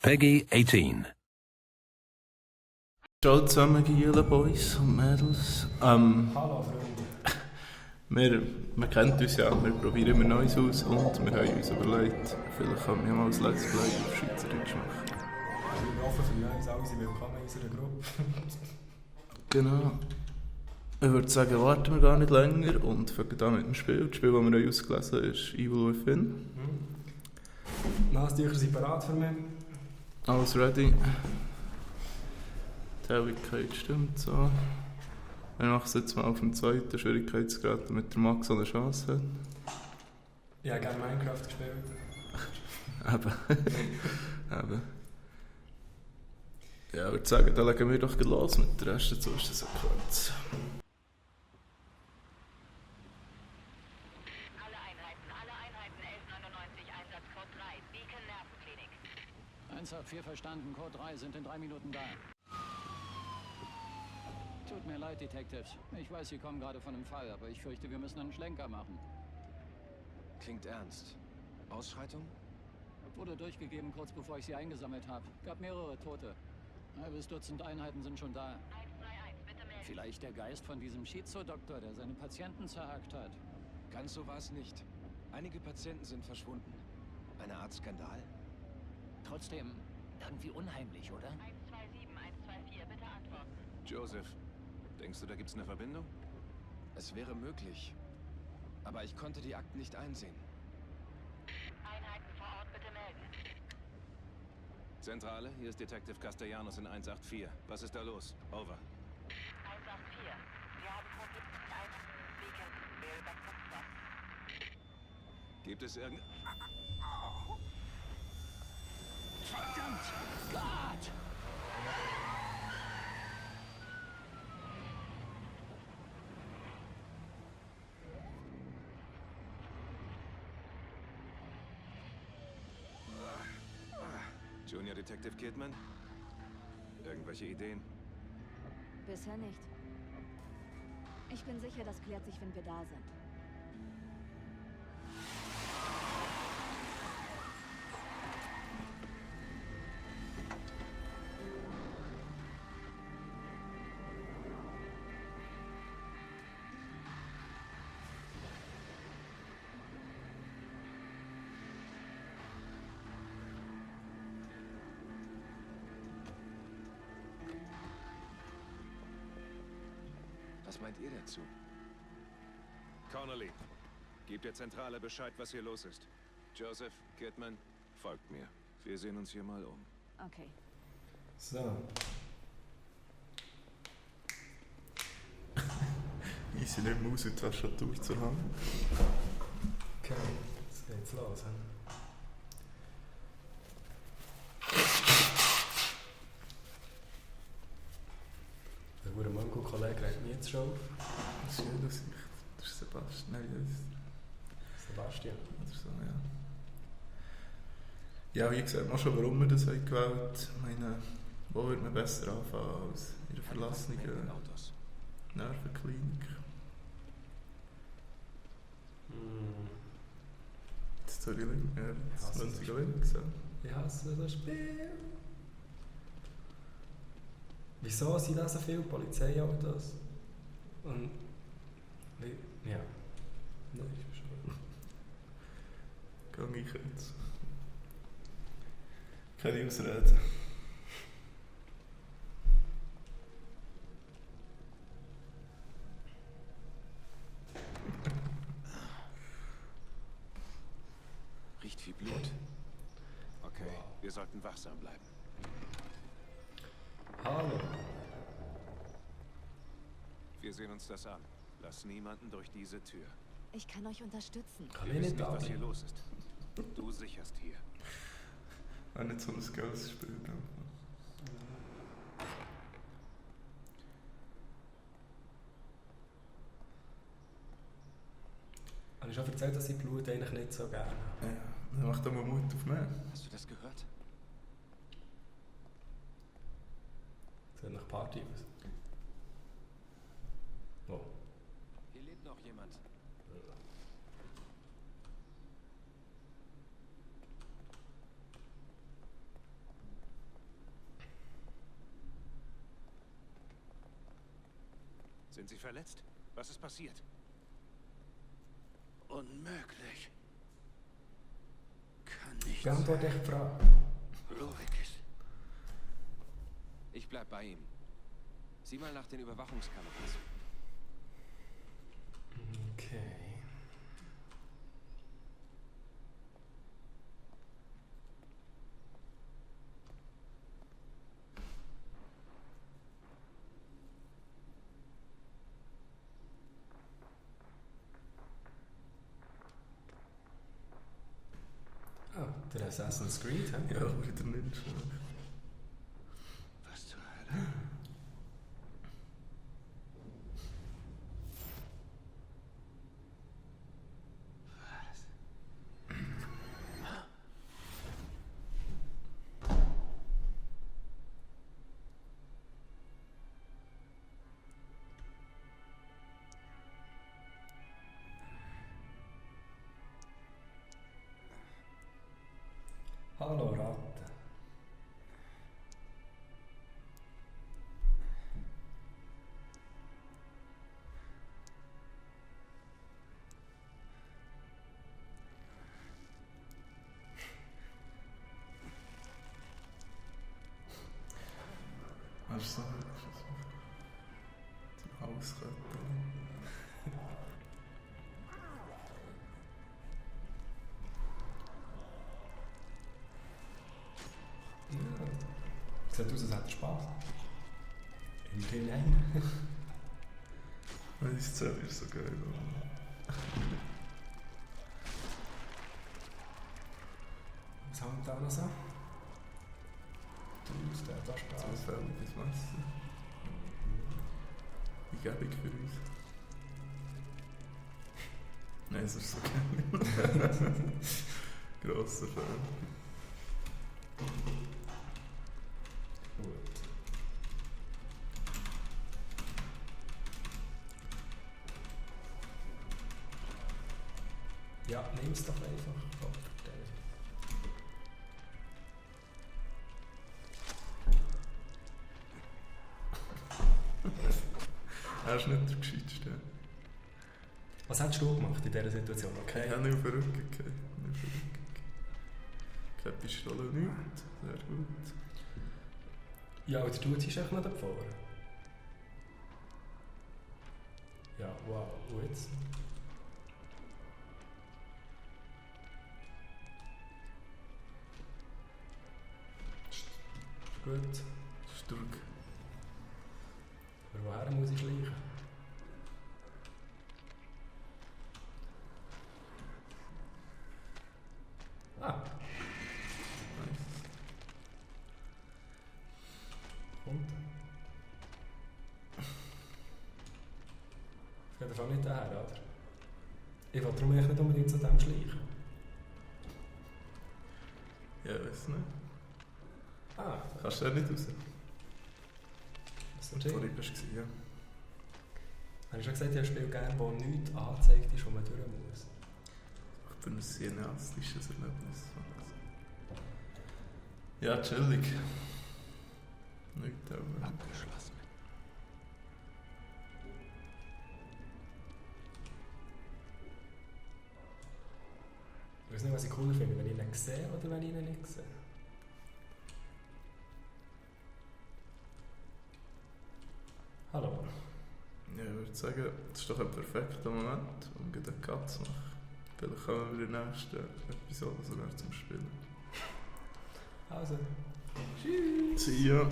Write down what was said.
Peggy 18. Ciao zusammen, Giele Boys und Mädels. Hallo Freunde. Wir kennen uns ja, wir probieren immer Neues aus und wir haben uns überlegt, vielleicht können wir mal ein Let's Play auf Schweizerdeutsch machen. Wir sind offen für Neues, alle sind willkommen in unserer Gruppe. Genau. Ich würde sagen, warten wir gar nicht länger und fangen an mit dem Spiel. Das Spiel, das wir ausgelesen haben, ist Evil Within. Nasentücher sind bereit für mich. Alles ready. Die Helligkeit stimmt so. Wir machen es jetzt mal auf dem zweiten Schwierigkeitsgrad, damit der Max so eine Chance hat. Ich habe gerne Minecraft gespielt. Eben. Ja, ich würde sagen, dann legen wir doch los mit der ersten Zwischensequenz. Alle Einheiten 1199, Einsatzcode 3, Beacon Nervenklinik. 1-4 verstanden, Code 3 sind in 3 Minuten da. Tut mir leid, Detectives. Ich weiß, Sie kommen gerade von einem Fall, aber ich fürchte, wir müssen einen Schlenker machen. Klingt ernst. Ausschreitung? Wurde durchgegeben, kurz bevor ich Sie eingesammelt habe. Gab mehrere Tote. Ein halbes Dutzend Einheiten sind schon da. 131, bitte melden. Vielleicht der Geist von diesem Schizo-Doktor, der seine Patienten zerhackt hat. Ganz so war es nicht. Einige Patienten sind verschwunden. Eine Art Skandal? Trotzdem, irgendwie unheimlich, oder? 127, 124, bitte antworten. Joseph, denkst du, da gibt's eine Verbindung? Es wäre möglich. Aber ich konnte die Akten nicht einsehen. Einheiten vor Ort, bitte melden. Zentrale, hier ist Detective Castellanos in 184. Was ist da los? Over. 184, wir haben Probleme mit Einheiten Beacon. Wer überprüft was? Gibt es irgend... Verdammt! Gott! Junior Detective Kidman? Irgendwelche Ideen? Bisher nicht. Ich bin sicher, das klärt sich, wenn wir da sind. Was meint ihr dazu? Connolly, gib der Zentrale Bescheid, was hier los ist. Joseph, Kidman, folgt mir. Wir sehen uns hier mal um. Okay. So. Easy, nicht Maus und Tastatur zur Hand. Okay, jetzt geht's los. Der gute Mongo-Kollege regt mich jetzt schon auf. Das ist jeder Sicht. Das ist Sebastian. Nein, das ist... Sebastian. Oder so, ja. Ja, wie gesagt, mal schon, warum wir das haben gewählt. Ich meine, wo würde man besser anfangen als in der verlassenen Autos. Nervenklinik? Jetzt soll ich links, ja, jetzt wollen sie links. Ich hasse das Spiel. Wieso sind da so viele Polizeiautos? Und... Ja. Nein, ist schon. Gang ich jetzt. Keine Ausreden. Riecht wie Blut. Okay, wir sollten wachsam bleiben. Hallo. Wir sehen uns das an. Lass niemanden durch diese Tür. Ich kann euch unterstützen. Kann Wir ich wissen nicht nicht, was hier da. los ist. Du sicherst hier. Auch nicht so ein geiles Spiel. Habe ich schon erzählt, dass ich Blut eigentlich nicht so gerne habe? Ja, dann macht doch mal Mut auf mich. Hast du das gehört? Sieht nach Party aus. Wo? Hier lebt noch jemand. Sind Sie verletzt? Was ist passiert? Unmöglich. Kann nicht Beantworte echt die Frage. Logisch. Ich bleib bei ihm. Sieh mal nach den Überwachungskameras. Okay. Ah, der Assassin's Creed, hä? Ja, wieder nicht schlecht. Was zur Hölle? Was? Hallo Ratte. Hast du so zum Hausretten? Ja. Sieht aus, als hätte er Spaß. Immerhin ein. Die Szene ist so geil. Was haben wir da noch so? Der hat da Spaß. Zufälliges Messer. Wie gäbig für uns. Nein, es ist so geil. Grosser Fan. Gut. Ja, nimm's doch einfach. Kopfverteil. Er ist nicht der Gescheitste. Was hättest du gemacht in dieser Situation? Okay. Ich habe nicht auf den Rücken gegeben. Keine Pistole, nichts. Sehr gut. Ja, aber du ziehst echt noch davor. Ja, wow. Und jetzt? Gut. Stark. Aber woher muss ich schleichen? Ah, Nice. kommt. Es geht einfach nicht daher, oder? Ich will darum nicht unbedingt zu dem schleichen. Ja, ich weiß nicht. Ah, Kannst du ja nicht raus. das ist Sorry, natürlich. bist du ja. Habe ich schon gesagt, ich habe ein Spiel gerne, wo nichts angezeigt ist, wo man durch muss. Ich bin ein cineastisches Erlebnis. Ja, chillig. Nicht aber. Abgeschlossen. Ich weiß nicht, was ich cooler finde, wenn ich ihn sehe oder wenn ich ihn nicht sehe. Hallo. Ja, ich würde sagen, das ist doch ein perfekter Moment, um gleich einen Cut zu machen. Vielleicht kommen wir in der nächsten Episode sogar zum Spielen. Also. See ya!